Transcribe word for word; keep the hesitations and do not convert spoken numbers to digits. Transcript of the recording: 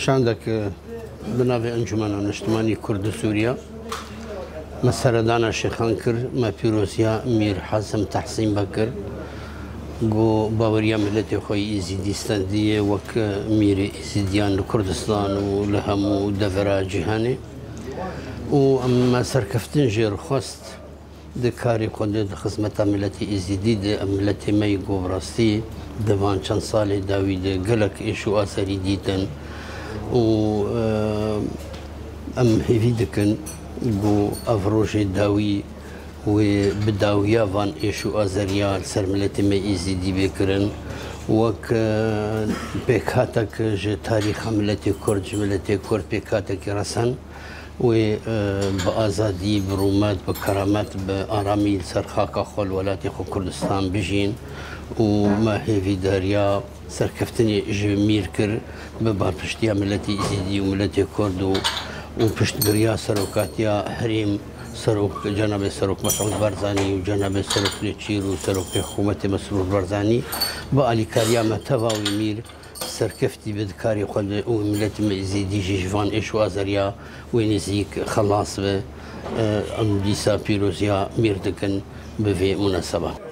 Şandek bi navê Encûmena Niştimanî Kurd û Sûriya me seredana şêxan kir, me pîroziya Mîr Hazim Tehsîn Bekir, ku baweriya miletê xwe yî Êzîdî stendiye wek mîrê Êzîdiyan li Kurdistan û li hemû devera cîhanê. Û em me serkeftin jê re xwest. Di karê xwe de, di xizmeta miletê Êzîdî de, em miletê me yî ku bi rastî di van çend salê dawî de gelek êş û azarî dîtin û, e, em hêvî dikin ku ev rojê dawî wê bi dawiya van êş û azariya li ser miletê me Êzîdî bê kirin. Wek, e, pêkhatek ji tarîxa miletê Kurd, ji miletê Kurd pêkhatekî resen. Wê, e, bi azadî, bi rûmet, bi keramet, bi aramî li ser xaka xwe, li welatê xwe Kurdistan bijîn û me hêvîdariya serkeftinê ji mîr kir, bi balpiştiya miletê Êzîdî û miletê Kurd û, û piştgiriya serokatiya herêm, serok, cenabê Serok Mesûd Barzanî û cenabê Serok Nêçîr û serokê hikûmetê Mesrûr Barzanî, bi alîkariya me teva wî mîr, serkeftî be di karê xwe de û miletê me Êzîdî jî ji van êş û azariya wê nêzîk xelas be. E, em dîsa pîroziya mîr dikin bi vê munaseba.